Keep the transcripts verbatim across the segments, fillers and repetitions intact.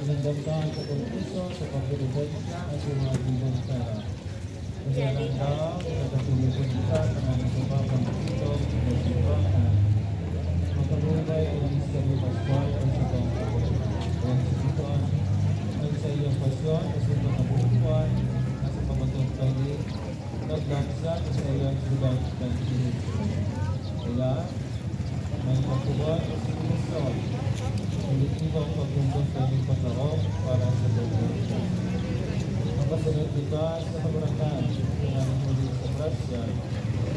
Pinandamtan sa pagpuso sa pagpinipensya at yung mga gibong pera. Kaya lang daw, sa katulog sa mga nagpapapang ito, sa simbahan. Magkabuhay ang misteryo Pascual at sa pagkabuhay. Ang sa iyong pasyon, sa simbahan kabuhay, at sa pagkabuhay kayo, nagdagsa sa iyong sugat ng Espiritu. Kaya, may pagkuhan o sitwasyon, hindi ko ang pagtungkol sa iyong paglaom para sa pagkabuhay. Ang kasunod kita sa pagkakataon, kailangan mo rin sa grasya,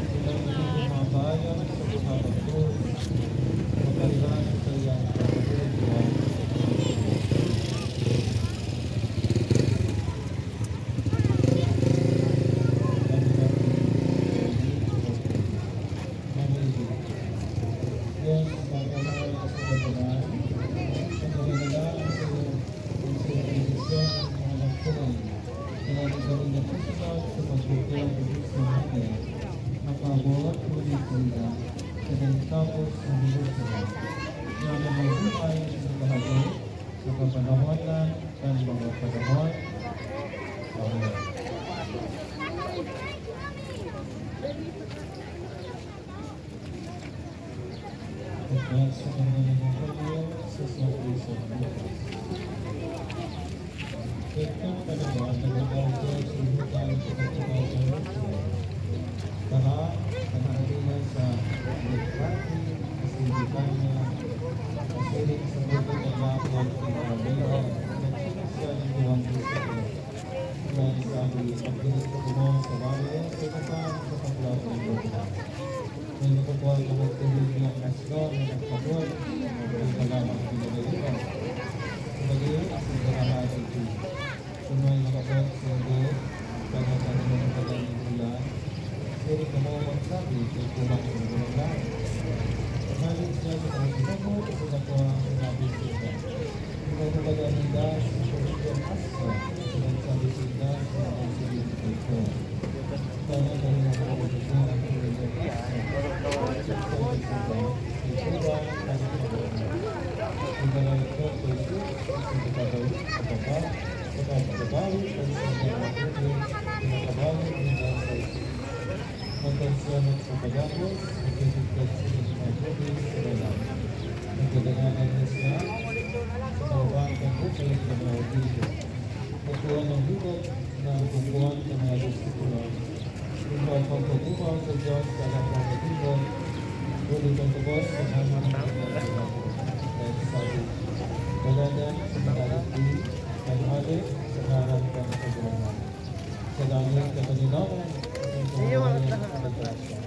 kailangan mo rin mga bayan sa mga pagkabuhay, sa pagkakataon sa iyong pagkabuhay. Sa kapanahonan kan mga panahon. Amen. At sa kanya ng Evangelyo, sa San Luis. Ito talaga ang nagagawa ko sa inutang sa pagkakataon. Tara, tara, sa Britanya, sa Britanya, sa Britanya, sa Britanya, Nagsinas siya ng duwang Kristo. Nagsabi, "Pagdinig ko kuno sa bayo, sa katawan, sa paglaban ng lupa." May makukuha ka magtubig niya, Kristo, na nagpabot, ang pagkalaman pinagalitan. Pagdinig, sa pagkalaman ng Kristo. Kung may makabot sa mundo, kaya sa mga pagkain ng ulan, pwede ka mo magsabi, "Kung kulang sa mga ulan." Paghalit siya sa mga sinagot, sa mga sinabi siya. Ikaw na pag-amiga sa pagkakas ko, sa nagsabi sinda sa mga sinusunod ko. Sana kayo na pag-amiga ang pagkakas ko. Sa nagsabi sinda, ito ba ang pagkakas ko? Ito ba ang pagkakas ko? Ito ba ang pagkakas ko? Ito ba ang pagkakas ko? Ito ba ang pagkakas ko? Magkasalamat sa pagabos, magkasipag sa mga tubig sa dalan. Nagdadanagan na siya sa mga bangkang bukid na mga ulibo. Magkuha ng hubog na ang pagkuhan sa mga disipulo. Ikaw ang pagkabukaw sa Diyos sa lahat ng katibon, huli kang tubos sa hangin ng mga tubos. Dahil sabi, "Wala na sa mga ligdi, ang halik sa ngaran ng Kagurangnan." Sa langit na kanilawan, ang kahawayan sa pagkasya.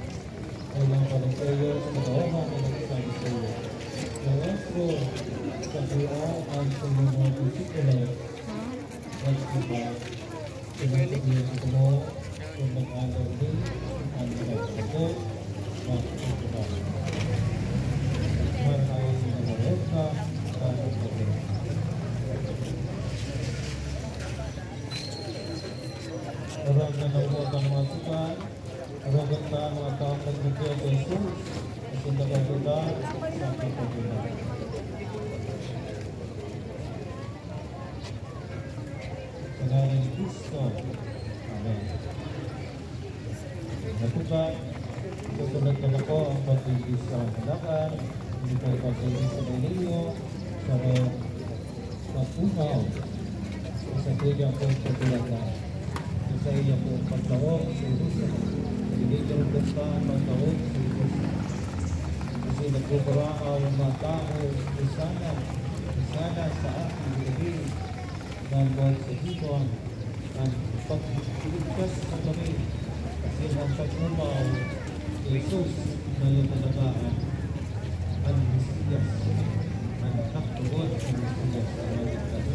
Ay mga palasayo sa katawahan na nagsabi sa iyo. Maestro, sa buhay ang sa iyong mga disipulo, nagsabi, sinasabihan ko mo, kung nag-agaw din, ang nagsasagot, nagsasagot. Para tayo sa mga resta, para sa mga Orog na naubos ang mga suka, orog ang taang mga taong nagbigay kay Jesus, asin nagkakita sa ating pagkita. Sa ngalan ni Cristo. Amen. Natupa, susunod na ako ang pagbibis sa halakan, hindi ko ipagpagis sa ninyo, sa mga pagpukaw, sa kanya ko pagkulaga, sa iya ko pagtawag sa Jerusalem, hindi ko gusto ang pagtawag sa Jerusalem. Kasi nagkukuraan ang mga tao, "Hosana, Hosana sa aking gabi." Nagbuhat sa Hebron, ang pagligtas sa kami, kasi ang pagmamaw ni Jesus na yung katagaan, ang Mesiyas, ang nagtutubod sa Mesiyas, ang nagtutubod.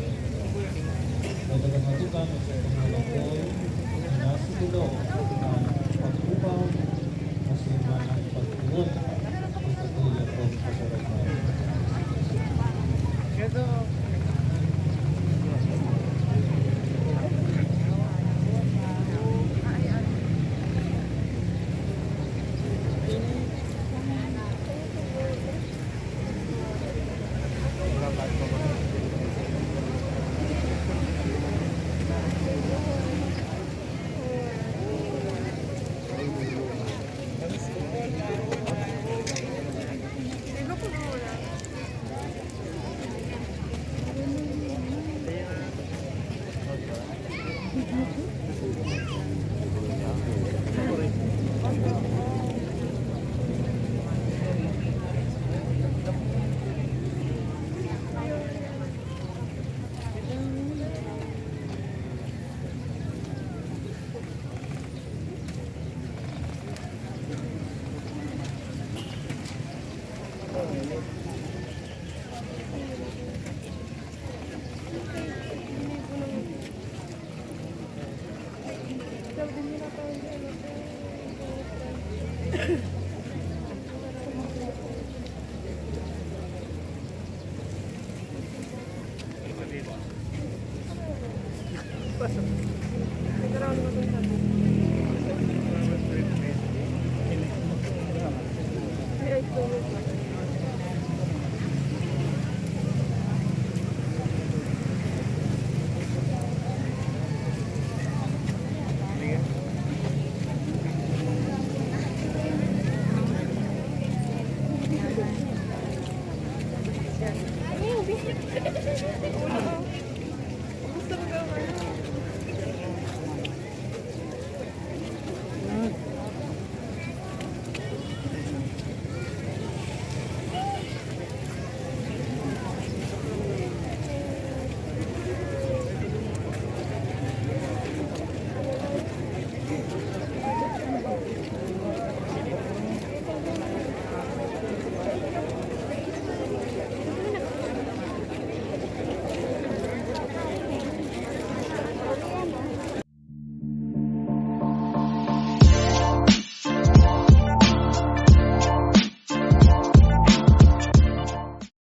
Sa pagkakatukan, sa pangalakoy, nasa dulo, ang pagkupaw, kasi man ang pagkuwan, sa tuya kong kasarapan.